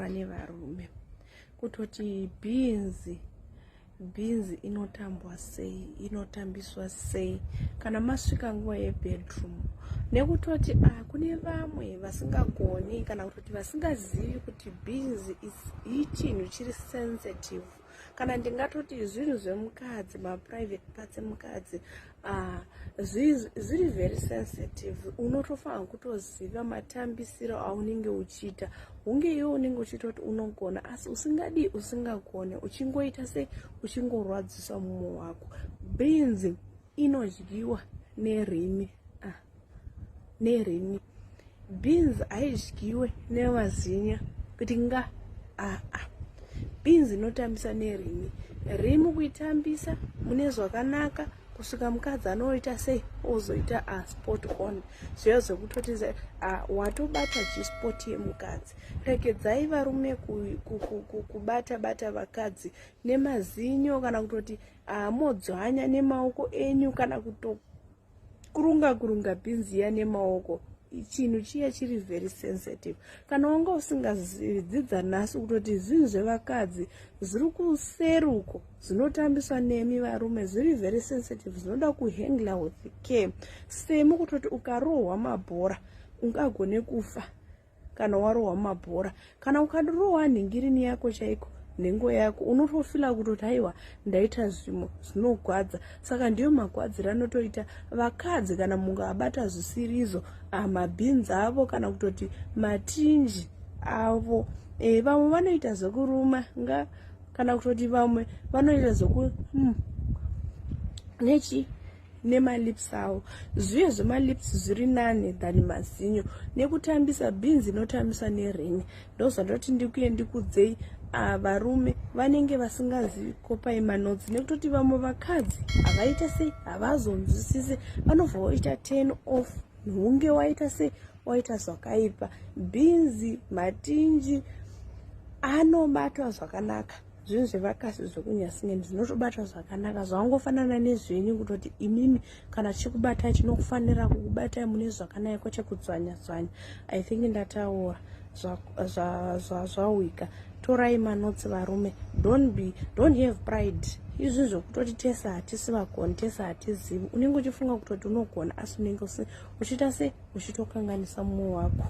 kutaura nevarume kutoti bhinzi bhinzi inotambwa sei, inotambiswa sei kana masvika nguva yebedroom, nekutoti kune vamwe vasingagoni kana kutoti vasingazivi kuti bhinzi ichinhu chiri sensitive, kana ndingatoti zvinhu zvemukadzi, maprivate parts emukadzi zviri very sensitive. Unotofanira kutoziva matambisiro aunenge uchiita, hunge iwe unenge uchiita kuti unogona, asi usingadi, usingagone, uchingoita sei, uchingorwadzisa mumwe wako. Bhinzi inodyiwa nerimi, nerimi. Bhinzi haidyiwe nemazinya kuti nga aa. Bhinzi inotambisa nerimi. Rimi kuitambisa mune zvakanaka kusvika mukadzi anoita sei, ozoita a spot on, zviya zvekutoti watobata G-spot yemukadzi. Regedzai varume kubata bata vakadzi nemazinyo, kana kutoti modzvanya nemaoko enyu, kana kutokurunga kurunga bhinzi iya nemaoko. Chinhu chiya chiri very sensitive. Kana wanga usingazivi, dzidza nhasi kutoti zvinhu zvevakadzi zviri kuseruko zvinotambiswa nemi varume zviri very sensitive, zvinoda kuhandle with care. Semu kutoti ukarohwa mabhora ungagone kufa. Kana warohwa mabhora, kana ukarohwa nhingirini yako chaiko, nhengo yako, unotofeela kutoti aiwa, ndaita zvimwe zvinogwadza. Saka ndiyo magwadziro anotoita vakadzi kana mungabata zvisirizo mabhinzi avo kana kutoti matinji avo. Vamwe vanoita zvekuruma nga, kana kutoti vamwe vanoita zveku nechi nemalips avo. Zviye zvemalips zviri nane than mazinyo nekutambisa. Bhinzi inotambisa nerimi. Ndozvandoti ndikuye ndikudzei varume vanenge vasingazivi. Kopai manotes, nekutoti vamwe vakadzi havaita sei, havazonzwisise, vanobva vaita turn off, hunge waita sei, waita zvakaipa. Bhinzi, matinji anobatwa zvakanaka. Zvinhu zvevakasi zvekunyasingeni zvinotobatwa zvakanaka, zvangofanana nezvenyu, kutoti imimi kana chikubatai chinokufanira kukubatai mune zvakanaka, kwete kudzvanya dzvanya. I think ndataura zvawika. Torai manotes, varume. Don't have pride. Izvi zvokutoti tese hatisi vagoni, tese hatizivi. Unenge uchifunga kutoti unogona, asi unenge uchiita se uchitokanganisa mumwe wako.